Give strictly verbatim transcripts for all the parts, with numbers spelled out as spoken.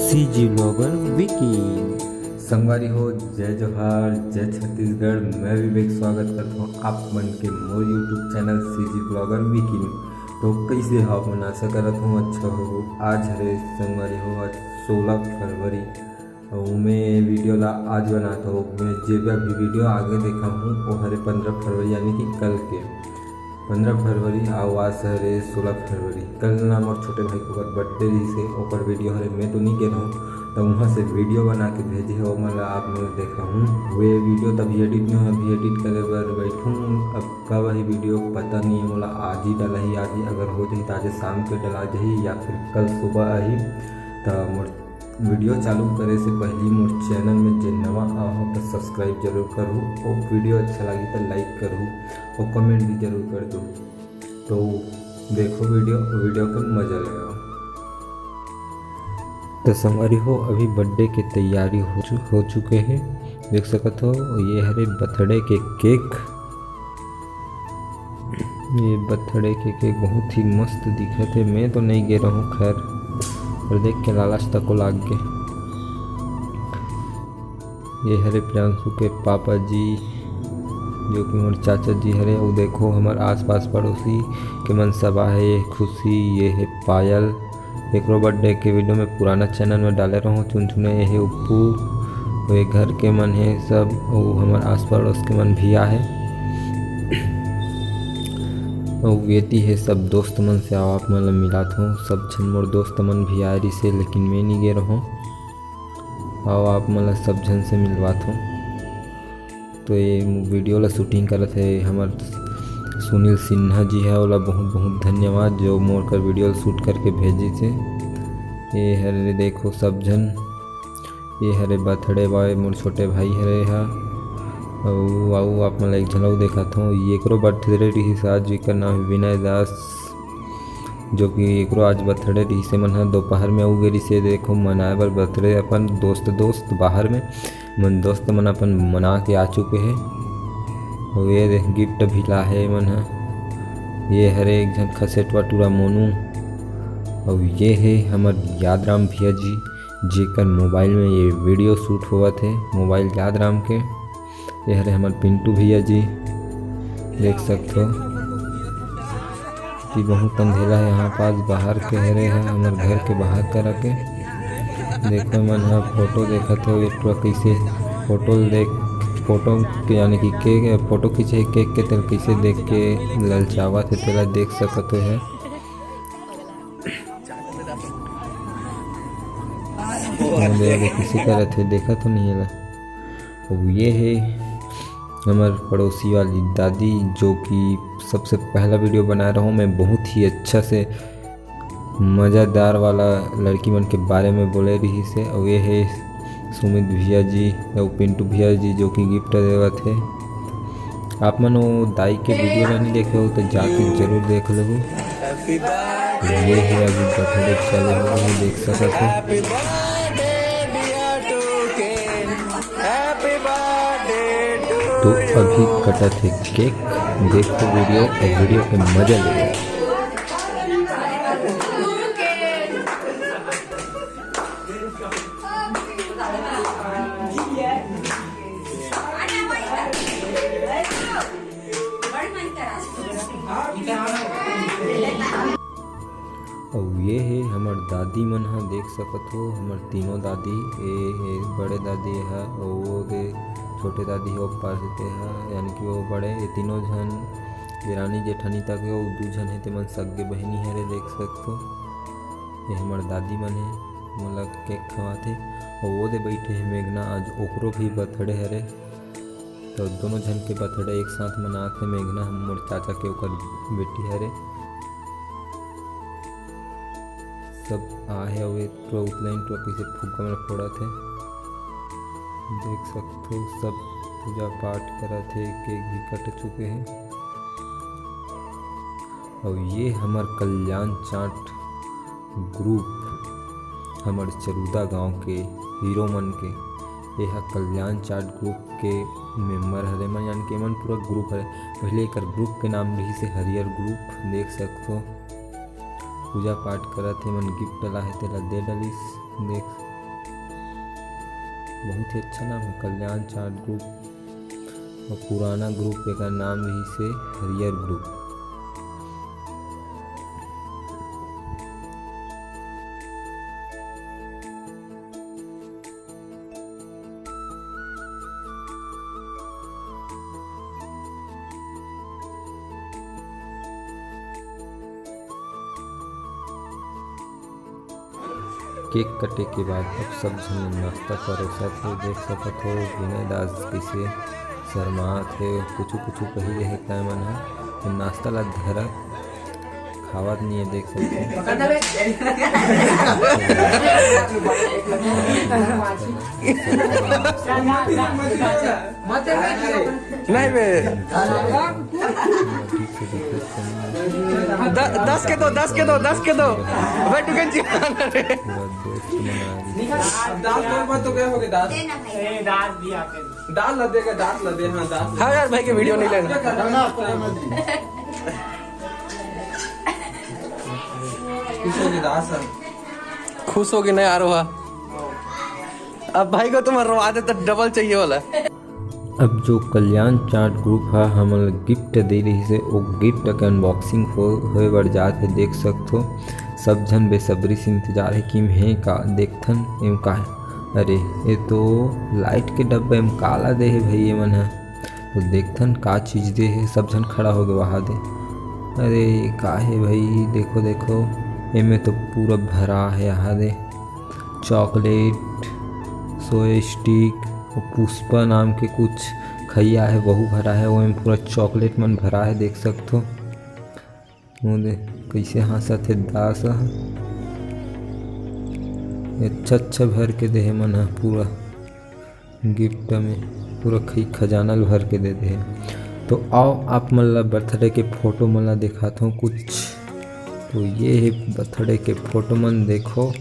CG blogger Vicky. संगवारी हो, जय जोहार, जय छत्तीसगढ़। मैं विवेक स्वागत करता हूँ आप मन के मोर YouTube channel CG blogger Vicky में। तो कैसे हो आप मन? आशा करत हूँ अच्छा हो। आज हरे संगवारी हो, आज सोलह फरवरी। अउ मैं वीडियो ला आज बनात हूँ। मैं जे भी अभी वीडियो आगे देखा हूँ, वो हरे पंद्रह फरवरी, यानी कि कल के पंद्रह फरवरी। अउ आज हरे सोलह फरवरी। कल ना मोर छोटे भाई के ओकर बर्थडे रहिस हे, ओकर वीडियो हरे, मैं तो नहीं गे रहूँ, त वहाँ से वीडियो बना के भेजे हे, ओमन ला आप मैं देखा हूँ। वे वीडियो तभी एडिट नहीं हो, अभी एडिट करे बर बैठूँ। अब कब आही वीडियो पता नहीं है मोला, आज ही डला ही, आज ही अगर हो जाही त आज शाम के डला जाही या फिर कल सुबह आही। त मोर वीडियो चालू करे से पहली मोर चैनल में जे नवा आहो त सब्सक्राइब जरूर करहू, और वीडियो अच्छा लगी त लाइक करहू और कमेंट भी जरूर कर दो। तो देखो वीडियो, वीडियो के मजा लेवा। तो संगवारी हो, अभी बर्थडे के तैयारी हो चु-, हो चुके हे। देख सकत हो, ये हरे बर्थडे के केक। ये बर्थडे के केक बहुत ही मस्त दिखत हे। मैं तो नहीं गे रहूँ खैर, पर देख के लालच तको लाग गे। ये हरे प्रियांशु के पापा जी, जो कि मोर चाचा जी हरे। अउ देखो, हमर आसपास पड़ोसी के मन सब आहे। ये खुशी, ये हे पायल, एकरो बर्थडे के वीडियो में पुराना चैनल में डाले रहूँ, चुनचुने, ये हे उपू, ये घर के मन हे सब, अउ हमर आस पड़ोस के मन भी आहे। अउ एती हे सब दोस्त मन से, आओ आप मन ला मिलात हूँ। सब झन मोर दोस्त मन भी आए रिसे, लेकिन मैं नी गे रहूँ। आओ आप मन ला सब झन से मिलवात हूँ। तो ये वीडियो ला शूटिंग करत हे हमर सुनील सिन्हा जी है, ओला बहुत बहुत धन्यवाद जो मोर कर वीडियो ला शूट करके भेजिस हे। ये हरे देखो सब झन, ये हरे बर्थडे बॉय मोर छोटे भाई हरे हा। अउ, अउ आप मन ला एक झन अउ देखात हूँ, ये एकरो बर्थडे रिहिस आज, जेकर नाम हे विनय दास, जो कि एकरो आज बर्थडे रिहिस हे। मन ह दोपहर में अउ गे रिहिस हे, देखो, मनाए बर बर्थडे अपन दोस्त, दोस्त बाहर में। मन दोस्त मन अपन मना के आ चुके हे। अउ ये देख, गिफ्ट भी लाहे मन ह। ये हरे एक झन खसेटवा टूरा मोनू। अउ ये हे हमर यादराम भैया जी, जेकर मोबाइल में ये वीडियो शूट होवत हे, मोबाइल यादराम के। ये हरे हमर पिंटू भैया जी, देख सकत हो। कि बहुत अंधेरा है यहाँ पास, बाहर के हरे है, हमर घर के बाहर करा के। देखो मन ह फोटो देखत हो, एक ठो कैसे फोटो ल देख, फोटो के यानी कि केक, फोटो खींचे हे केक के, तेल कैसे देख के ललचावत हे, तेला देख सकत हो है। देखो कैसे करत हे, देखत हो नहीं एला। अब ये है हमर पड़ोसी वाली दादी, जो कि सबसे पहला वीडियो बनाए रहूँ मैं, बहुत ही अच्छा से मज़ेदार वाला लड़की मन के बारे में बोले रहिस हे। और ये है सुमित भैया जी और पिंटू भैया जी, जो कि गिफ्ट देवत हे। आप मन वो दाई के वीडियो ला नहीं देखे हो तो जाके जरूर देख लेबो। ये है अभी बर्थडे चालू हो गई, देख सकत हो। तो अभी कटत हे केक, देखो वीडियो और वीडियो के मजा ले। अउ ये हे हमर दादी मन ह, देख सकत हो, हमर तीनों दादी, ए हे बड़े दादी ह, अउ वो दे छोटे दादी ह, ऊपर से ते ह, यानी कि वो बड़े, ये तीनों झन देरानी जेठानी तक हे, अउ दू झन हे, ते मन सगे बहिनी हरे, देख सकत हो। ये हमर दादी मन हे, मोला केक खवात हे, अउ वो दे बैठे हे मेघना, आज ओकरो भी बर्थडे हरे। तो दोनों झन के बर्थडे एक साथ मनात हे। मेघना हम मोर चाचा के ओकर बेटी हरे। सब आहे अउ एक ठो उतलाइन टो कैसे फुग्गा मन फोड़त हे। देख सकथो सब पूजा पाठ करत हे, केक भी कट चुके हे। अउ ये हमर कल्याण चाट ग्रुप, हमर चरूदा गांव के हीरो मन के, ये ह कल्याण चाट ग्रुप के मेंबर हरे मन, यानी कि एमन पूरा ग्रुप हरे। पहले एकर ग्रुप के नाम रहिस हे हरियर ग्रुप, देख सकथो। पूजा पाठ करत हे, एमन गिफ्ट ला हे, तेला दे डलिस। देख, बहुत ही अच्छा नाम हे, कल्याण चाट ग्रुप। अउ पुराना ग्रुप, एकर नाम रहिस हे हरियर ग्रुप। केक कटे के बाद अब सब झन नाश्ता परोसत हे। देख सकत हो विनय दास कइसे शर्मात हे, कुछु कुछु कही रहे काय मन ह, तो नाश्ता ला धरत खावत नहीं है, देख सकते हैं। नहीं बे। द-, दस के दो, दस के दो, दस के दो। भाई, टुकन जी। पूरा दोस्त बना दी। दास, तोर पास तो गए होगे, दास। ए, दास भी आते हैं। दास ला देगा, दास ला दे, हाँ, दास ला। हाँ यार, भाई के वीडियो नहीं लेना। खुश होगे दास। खुश होगे ना यार, वाह। अब भाई को तुम रोवा दे तो डबल चाहिए वाला। अब जो कल्याण चाट ग्रुप ह हमन ल गिफ्ट दे रहिस हे, ओ गिफ्ट के अनबॉक्सिंग हो-, होए बर जात हे। देख सकथो, सब झन बेसब्री से इंतजार हे कि में का देखथन, एम का हे। अरे, ये तो लाइट के डब्बा, एम काला दे हे भाई ये मन ह। तो देखथन का चीज दे हे, सब झन खड़ा हो गए वहाँ दे। अरे, का हे भाई, देखो, देखो, एमे तो पूरा भरा हे यहाँ दे। चॉकलेट, सोया स्टिक, अउ पुष्पा नाम के कुछ खइया हे, वहू भरा हे। ओमे पूरा चॉकलेट मन भरा हे, देख सकथो। वो दे, कइसे हाँसत हे दास ह। अच्छा अच्छा भर के दे हे मन ह पूरा। गिफ्ट में पूरा खई खजाना ल भर के दे दे हे। तो आओ, आप मन ला बर्थडे के फोटो मन ला दिखात हूँ कुछ। तो ये हे बर्थडे के फोटो मन, देखो,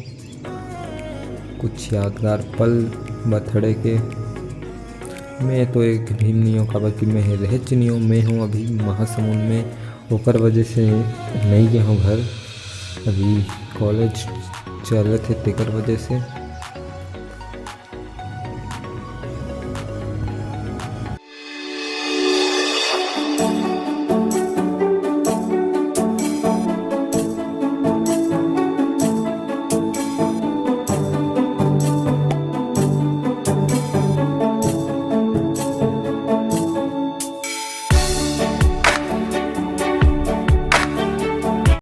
कुछ यादगार पल बर्थडे के। मैं तो एक भी नहीं हूँ, काबर कि मैं रहेच नहीं हूँ। मैं हूँ अभी महासमुंद में, ओकर वजह से नहीं गए हूँ घर। अभी कॉलेज चलत हे, तेकर वजह से।